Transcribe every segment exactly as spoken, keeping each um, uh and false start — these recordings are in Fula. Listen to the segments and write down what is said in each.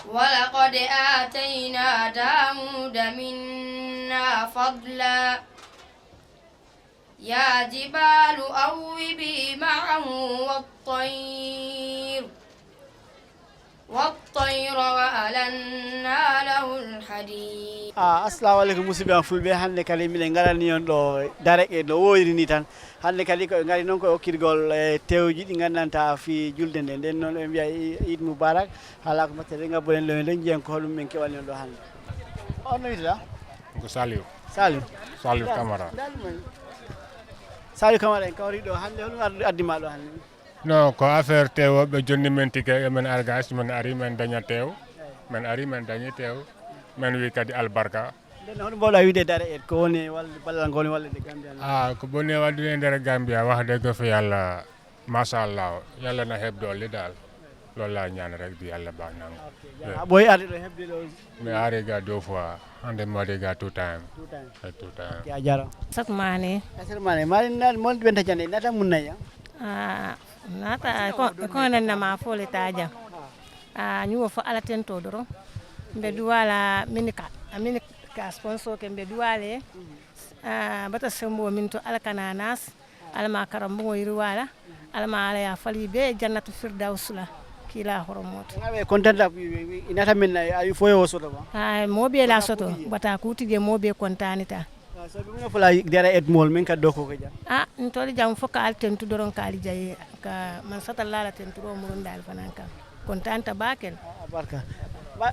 ولقد آتينا داود منا فضلا. يا جبال أوبي معه والطير، والطير وألنا له الحديد. Ah, assalamu aleykum, musidɓe am fulɓe. Hannde kadi miɗen ngarani on ɗo Daara e no woyri ni tan. Hannde kadi ko ɓe ngari noon ko okkirgol e tewji ɗi nganndantaa fii julde nde. Nden noon ɓe mbiya i-, Eid Mubarak. Haala ko mbaɗten, ngabboɗen lowe nden, njiyen ko honɗum min keɓani on ɗo hannde. On no wiyetee? Ko Saliou. Saliou. Saliou Camara. Saliou Camara, en kawri ɗo hannde, honɗum addi, addi ma ɗo hannde? Non, ko affaire tew o, ɓe jonni men tike, yo men ar ga, si men ari, men daña tew. Men ari, men dañi tew. Men wi kadi albarka. Nden, hono mbaawɗaa wiide Daara Eid, ko woni e wal-, ballal ngol wallitde Gambia? Ah, ko boni e waddude e nder Gambia, wax dëgg fa Yàlla, macha Allah, Yàlla na heɓ doole daal. Loolu laa ñaan rek, di Yàlla baax na. Ok, yeah. A ɓooy arde ɗo heɓde ɗo? Mi ari ga deux fois, hannde mi waɗi ga two time. Two time. Eh, two time. Ok, a jaaraama. Sat Mane. Sat Mane, Mane na mon ɓen tajane, nata mun na ya? Ah, nata ko, ko nan na ma fole taja. Ah, ñuwo fo Alla tento doron. Mbe duwala minika, a minika sponsor ke mbe duwale. Ah, bata sembo min to Alla kana nas. Alla ma karambuŋo yirwala. Alla ma Alla ya fali be jannatu firdawsula. Kila horomoto. Nga ɓe contanta, inata min na, ay foyo o soto ba? Ah, mo be la soto, bata kuti je mo be kontanita. Ah, so ɗum no fula Daara Eid mol min ka doko ko jam. Ah, ntoli jam fo ka al tentu doron ka ali jaye, ka man sata lala tentu ro murun dal fanan ka. Kontanta bakel. Ah, barka. Ba,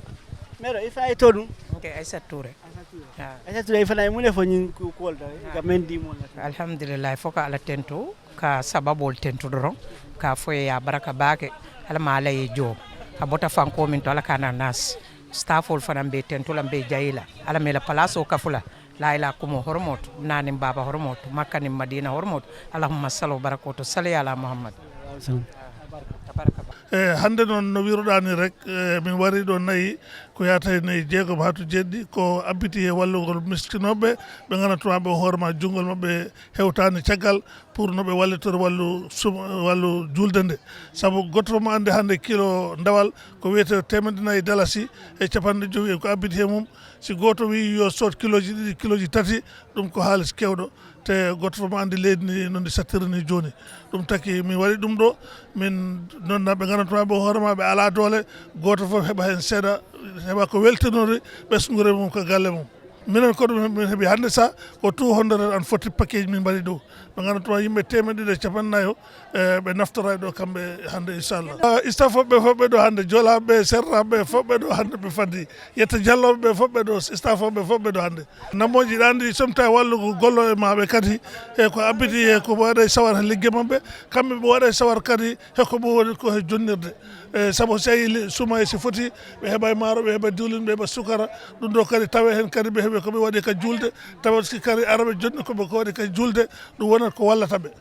mero, ifa e to ɗum? Ok, Aissata Touré. Aissata Touré. Ah. Aissata Touré, ifa na e mune fo ñin ku-, kuwol da, ka men di mol na. Alhamdulillah, fo ka Alla tentu, ka sababol tentu doron, ka foye ya baraka baake, Alla ma Alla ye jo. Ka bota fanko min to Alla kana nas. Staffol fanan be tentu lan be jayila. Alla mela palaso kafula. La ila kumo hormoto, nanin baba hormoto, Makka nin Madina hormoto. Allahumma salli wa barakoto, salli ala Muhammad. Tabaraka ba. E, hannde noon, no wiruɗaa ni rek, e, min wari ɗo nayi, ko yaata e nayi jeegom haa to jeeɗiɗi, ko abbiti e wallugol miskinooɓe, ɓe nganndantaa ɓe hoore ma, junngol maɓɓe hewtaani caggal, pour no ɓe wallitora wallu sum-, wallu julde nde. Sabu gooto fof mo anndi hannde kilo ndawal ko wiyetee teemedde nayi dalasi e capanɗe jowi, e ko abbiti he mum. Si gooto wiyi yo sood kilooji ɗiɗi, kilooji tati, ɗum ko haalis keewɗo. Te gooto fof mo anndi leydi ndi no ndi sattiri ni jooni. Ɗum taki min waɗi ɗum ɗo, min nonna ɓe nganndantaa ɓe hoore ma ɓe alaa doole, gooto fof heɓa heen seeɗa, heɓa ko weltinori ɓesnguure mum ka galle mum. Minen ko ɗum min heɓi hannde sa ko two hundred and forty package min mbaɗi ɗo. Ɓe nganndantaa yimɓe teemedde ɗiɗi e capanɗe nayo, e, ɓe naftora e ɗo kamɓe hannde, inchallah. Ah, staff ɓe fof ɓe ɗo hannde, Joolaaɓe, Serraaɓe fof ɓe ɗo hannde ɓe faddi. Yetta Jallooɓe ɓe fof ɓe ɗo, staff ɓe fof ɓe ɗo hannde. Namooji ɗi anndi somta wallugo gollo e maɓɓe kadi, e ko abbiti e ko waɗa e sawar e ligge maɓɓe, kamɓe ɓe waɗa e sawar kadi e ko ɓe woni ko he jonnirde. E, sabu so tawi li-, suma e si foti, ɓe heɓa e maaro, ɓe heɓa diwlin, ɓe heɓa sukara, ɗum ɗo kadi tawe heen kadi ɓe heɓe ko ɓe waɗi ka julde, tawa si kadi ara ɓe jonni ko ɓe ko waɗi ka julde, ɗum wonat ko wallata ɓe.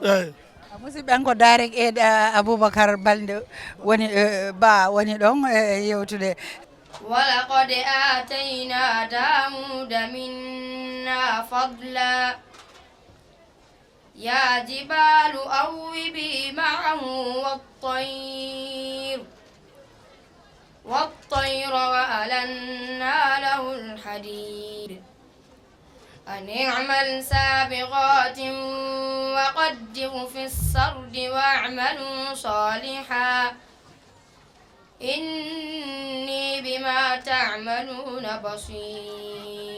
Eeyi. Musidɓe, an ko Daara Eid, eh, Aboubacar Balde woni, eh, Ba woni ɗon, eh, yewtude. ولقد آتينا داود منا فضلا. يا جبال أوبي معه والطير، والطير وألنا له الحديد. أن اعمل سابغات وقدر في السرد واعملوا صالحا إني بما تعملون بصير.